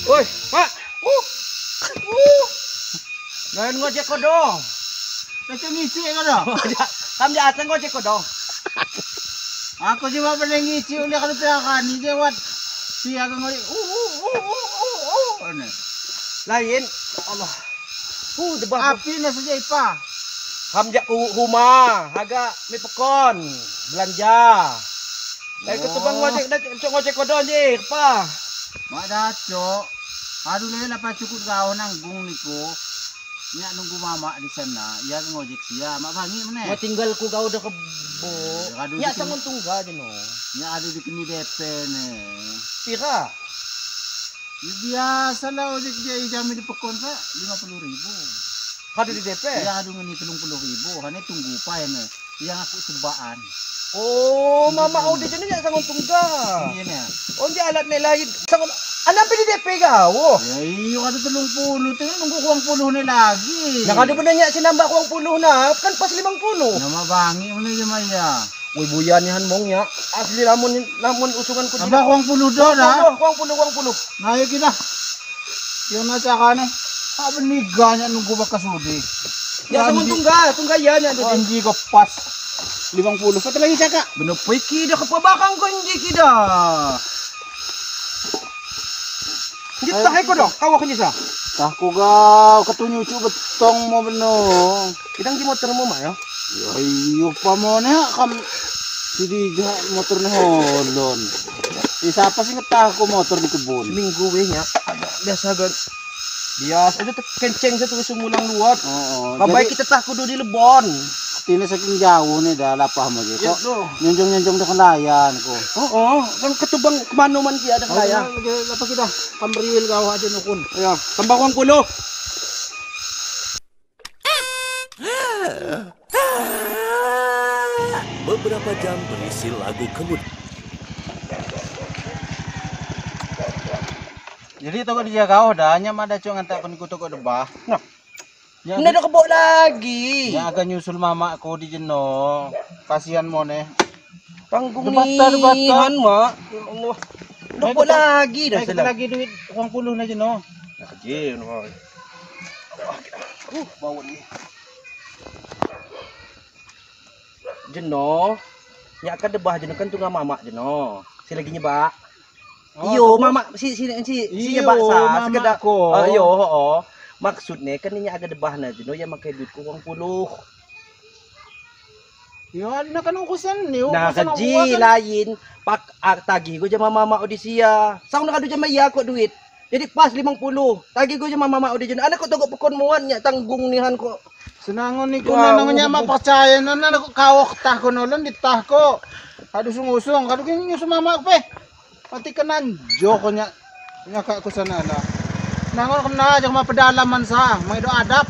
Oi, Pak. Lain ngojek kodo. Macam ngisi kodo. Kam di atas ngojek kodo. Aku cuma pernah ngisi oleh kalau piakan ni wat. Si aku ngojek. Lain. Allah. Debah. Api na saja ipa. Ham jak rumah, agak mi pekon belanja. Lain ketubang ngojek dah cok ngojek kodo je, apa? Mak dah cok. Aduh le lapan cukup gau nanggung niku. Nyak nunggu mama di sana, ya ngojek sia, mak bangi mana? Mau tinggal ku gau dah kebo. Nyak sangun tungga je no. Nyak adu di kini DP ne. Pira? Ya, biasa lah ojek dia jami di pekon sa 50.000. Kadu di DP? Ya adu ngini 30.000, hane tunggu pa ne. Yang aku sebaan. Oh, mama au di sini nyak sangun tungga. Iya ne. Oh, dia alat ne lain. Sangun anak di DP kau. Ya iyo ada 30, tinggal nunggu kuang puluh ni lagi. Nah, kalau benar si nambah kuang puluh nah, kan pas 50. Nama bangi mana je maya. Woi buyan ni han mong ya. Asli lamun lamun usungan ku. Nambah kuang puluh dah dah. Kuang puluh, kuang puluh. Nah, yuk kita. Yang nak cakap ni, apa niganya nunggu bakas sudi. Ya sama tungga, tungga ya nya. Anji kau pas 50. Satu lagi cakap. Benar peki dah kepabakang kau anji kita. Kita hai kau dong, kau akan jisa. Tak ku kau ketunyu cu betong mau benar. Kita di motor mau mah ya. Iyo pamone kam jadi motor nih holon. Siapa sih ngetah aku motor di kebun? Seminggu weh nya. Biasa kan. Biasa itu kenceng satu sumulang luat. Oh, baik kita tah kudu di Lebon. Ini saking jauh nih dah lapah mau je. Kok nyenjong-nyenjong dah kelayan ko. Oh, kan ketubang kemana man kia ada kelayan. Apa kita pamriwil kau aja nukun. Ya, tambah uang puluh. Beberapa jam berisi lagu kemudian. Jadi toko dia kau dah, hanya ada cuma ngantak peniku toko debah. Nah. Ya, ndak ada kebok lagi. Ya agak nyusul mama aku di jeno. Kasihan mone. Tanggung nih. Han mak. Ya Allah. Kebok lagi dah. Saya lagi duit uang puluh na jeno. Nah kecil no. Bau ni. Jeno. Nyak kan debah jeno kan tunggu mama jeno. Si lagi nyebak. Iyo mama si si si si nyebak sa sekedar. Iyo oh. Maksudnya kan ini agak debah na jeno ya makai duit ku uang puluh. Ya ada kan urusan ni. Nah keji lain pak tagih ku jama mama Odisia. Sang nak adu jama iya kok duit. Jadi pas 50. Tagih ku jama mama Odisia. Anak kok togok pekon muan nya tanggung nihan kok. Senangon ni ku nangnya mah percaya nana kok kawok tah ko nolon ditah ko. Aduh sungusung kadu nyusul mama pe. Pati kenan joko nya nyakak ku sana lah. Nangon kena jangan mah pedalaman sah, mah itu adab.